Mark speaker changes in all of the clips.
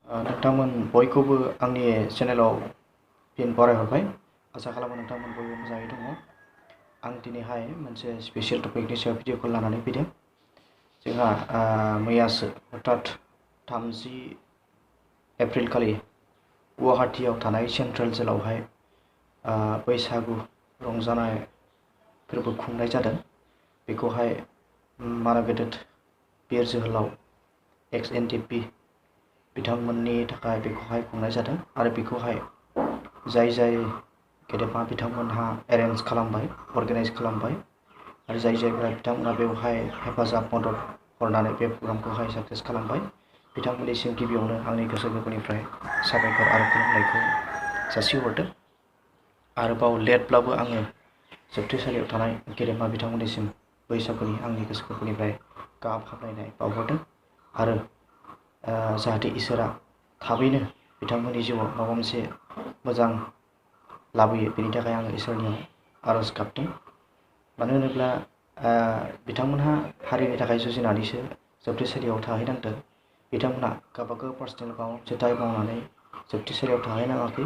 Speaker 1: नोंथांमोन बयखौबो आंनि चेनेलाव फिन बरायहरबाय। आसा खालामो नोंथांमोन बयबो मोजाङै दङ। आं दिनैहाय मोनसे स्पेसियेल टपिकनि सायाव भिडिअखौ लानानै फैदों। जोंहा मैयासो अर्थात 30 एप्रिल खालि गुवाहाटीयाव थानाय सेन्ट्रेल जेलावहाय बैसागु रंजानाय फोरबो खुंनाय जादों। बेखौहाय मानगेदेर बिर जोहोलाव एक्स एनडिएफबि बिथांमोननि थाखाय बेखौहाय खुंनाय जादों आरो बेखौहाय जाय गेदेमा बिथांमोनहा एरेन्ज खालामबाय, अर्गेनाइज खालामबाय आरो जायफ्रा बिथांमोना बेवहाय हेफाजाब मदद हरनानै बे प्रग्रामखौहाय साक्सेस खालामबाय, बिथांमोननिसिम गिबियावनो आंनि गोसो गोरबोनिफ्राय साबायखर आरो खुलुमनायखौ जासिहरदों। आरोबाव लेटब्लाबो आङो जोबथेसालियाव थानाय गेदेमा बिथांमोननिसिम बैसागुनि आंनि गोसो गोरबोनिफ्राय गाहाम हामलायनाय बावहरदों आरो जाहाथे इसोरा थाबैनो बिथांमोननि जिउआव माबा मोनसे मोजां लाबोयो, बेनि थाखाय आङो इसोरनियाव आरज गाबदों। मानो होनोब्ला बिथांमोनहा हारिनि थाखाय जुजिनानैसो जोबथेसालियाव थाहैनांदों। बिथांमोनहा गावबागाव पार्सनेल माबा मोनसे दाय मावनानै जोबथेसालियाव थाहैनाङाखै।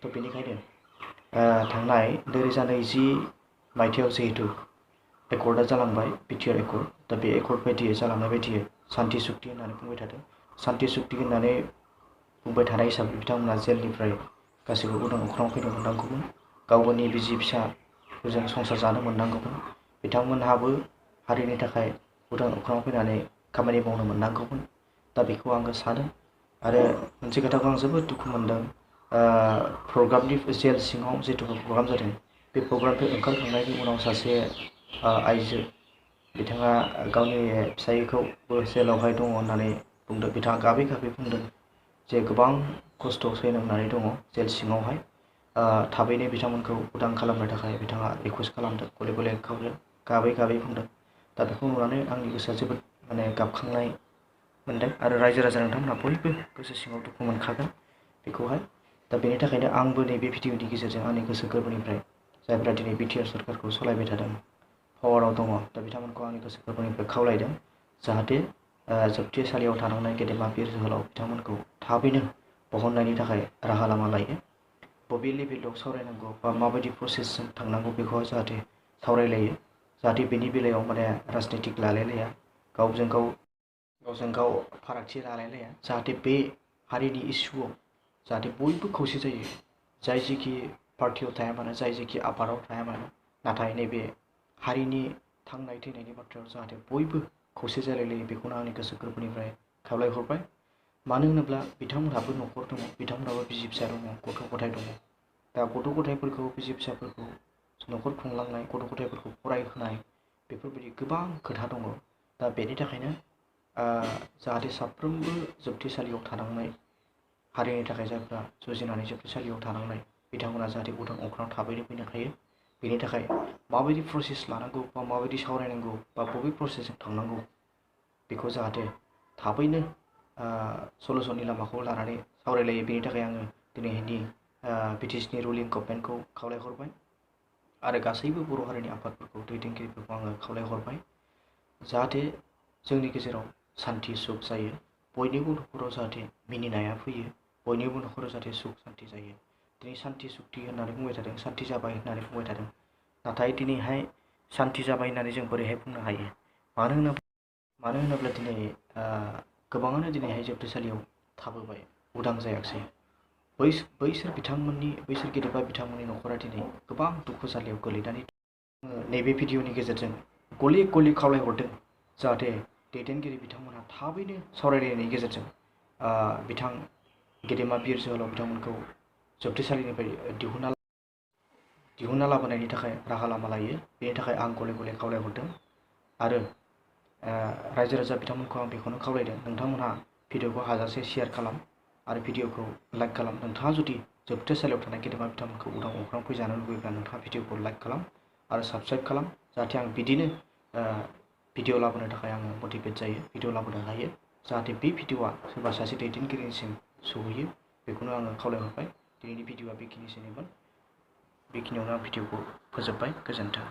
Speaker 1: थ' बेनिखायनो थांनाय 2020 मायथाइयाव जिहेतु एकर्डआ जालांबाय, बिटिआर एकर्ड, दा बे एकर्ड बायदियै जालांनाय बायदियै सान्थि सुक्ति होननानै बुंबाय थादों। सान्थि सुक्ति होननानै बुंबाय थानाय हिसाबै बिथांमोना जेलनिफ्राय गासैबो उदां अख्राङाव फैनो मोननांगौमोन, गावनि बिसि फिसाफोरजों संसार जानो मोननांगौमोन। बिथांमोनहाबो हारिनि थाखाय उदां अख्राङाव फैनानै खामानि मावनो मोननांगौमोन। दा बेखौ आङो सानो आरो मोनसे खोथाखौ आं जोबोद दुखु मोनदों। प्रग्रामनि जेल सिङाव जिथु प्रग्राम जादों, बे प्रग्रामनिफ्राय ओंखारखांनायनि उनाव सासे आइजो, बिथाङा गावनि फिसायखौबो जेलावहाय दङ होननानै बुंदों। बिथाङा गाबै गाबै बुंदों जे गोबां खस्थ' सैनांनानै दङ जेल सिङावहाय। थाबैनो बिथांमोनखौ उदां खालामनो थाखाय बिथाङा रिकुवेस्ट खालामदों, गले गले गाबै गाबै बुंदों। दा बेखौ नुनानै आंनि गोसोआ जोबोद गाबखांनाय मोनदों आरो रायजो राजा नोंथांमोनहा बयबो गोसो सिङाव दुखु मोनखागोन बेखौहाय। दा बेनि थाखायनो आंबो नैबे भिडिअनि गेजेरजों आंनि गोसो गोरबोनिफ्राय जायफ्रा दिनै बिटिआर सरकारखौ सालायबाय थादों, पावाराव दङ, दा बिथांमोनखौ आंनि गोसो गोरबोनिफ्राय खावलायदों जाहाथे जोबथेसालियाव थानांनाय गेदेमा बिर जोहोलाव बिथांमोनखौ थाबैनो बहननायनि थाखाय राहा लामा लायो। बबे लेभेलाव सावरायनांगौ बा माबायदि प्रसेसजों थांनांगौ बेखौ जाहाथे सावरायलायो, जाहाथे बेनि बेलायाव राजनितिक लालायलाया, गावजों गाव फारागथि लालायलाया, जाहाथे बे हारिनि इसुआव जाहाथे बयबो खौसे जायो। जाय जेखि पार्टियाव थाया मानो, जाय जेखि आफादाव थाया मानो, नाथाय नैबे हारिनि थांनाय थैनायनि बाथ्रायाव जाहाथे बयबो खौसे जालायलायो, बेखौनो आंनि गोसो गोरबोनिफ्राय खावलायहरबाय। मानो होनोब्ला बिथांमोनहाबो न'खर दङ, बिथांमोनहाबो बिसि फिसा दङ, गथ' गथाय दङ। दा गथ' गथायफोरखौ, बिसि फिसाफोरखौ न'खर खुंलांनाय, गथ' गथायफोरखौ फरायहोनाय, बेफोरबायदि गोबां खोथा दङ। दा बेनि थाखायनो जाहाथे साफ्रोमबो जोबथेसालियाव थानांनाय हारिनि थाखाय जायफ्रा जुजिनानै जोबथेसालियाव थानांनाय बिथांमोना जाहाथे उदां अख्राङाव थाबैनो फैनो हायो, बेनि थाखाय माबायदि प्रसेस लानांगौ बा माबायदि सावरायनांगौ बा बबे प्रसेसजों थांनांगौ, बेखौ जाहाथे थाबैनो सलुसननि लामाखौ लानानै सावरायलायो। बेनि थाखाय आङो दिनैनि बिटिसिनि रुलिं गभर्नमेन्टखौ खावलायहरबाय आरो गासैबो बर' हारिनि आफादफोरखौ, दैदेनगिरिफोरखौ आङो खावलायहरबाय जाहाथे जोंनि गेजेराव सान्थि सुख जायो, बयनिबो न'खराव जाहाथे मिनिनाया फैयो, बयनिबो न'खराव जाहाथे सुख सान्थि जायो। दिनै सान्थि सुक्ति होननानै बुंबाय थादों, सान्थि जाबाय होननानै बुंबाय थादों, नाथाय दिनैहाय सान्थि जाबाय होननानै जों बोरैहाय बुंनो हायो? मानो होनोब्ला दिनै गोबाङानो दिनैहाय जोबथेसालियाव थाबोबाय, उदां जायाखिसै। बैसोर गेदेमा बिथांमोननि न'खरा दिनै गोबां दुखु जारलायाव गोलैनानै नैबे भिडिअनि गेजेरजों गले गले खावलायहरदों जाहाथे दैदेनगिरि बिथांमोनहा थाबैनो सावरायलायनायनि गेजेरजों बिथां गेदेमा बिर जोहोलाव बिथांमोनखौ जोबथेसालिनिफ्राय दिहुनना लाबोनायनि थाखाय राहा लामा लायो। बेनि थाखाय आं गले गले खावलायहरदों आरो रायजो राजा बिथांमोनखौ आं बेखौनो खावलायदों, नोंथांमोनहा भिडिअखौ हाजासे शेयार खालाम आरो भिडिअखौ लाइक खालाम। नोंथाङा जुदि जोबथेसालियाव थानाय गेदेमा बिथांमोनखौ उदां अख्राङाव फैजानो लुबैब्ला नोंथाङा भिडिअखौ लाइक खालाम आरो साबस्क्राइब खालाम, जाहाथे आं बिदिनो भिडिअ लाबोनो थाखाय आङो मटिभेट जायो, भिडिअ लाबोनो हायो, जाहाथे बे भिडिअआ सोरबा सासे दैदेनगिरिनिसिम सहैयो। बेखौनो आङो खावलायहरबाय। दिनैनि भिडिअआ बेखिनियावनो आं भिडिअखौ फोजोबबाय। गोजोन्थों।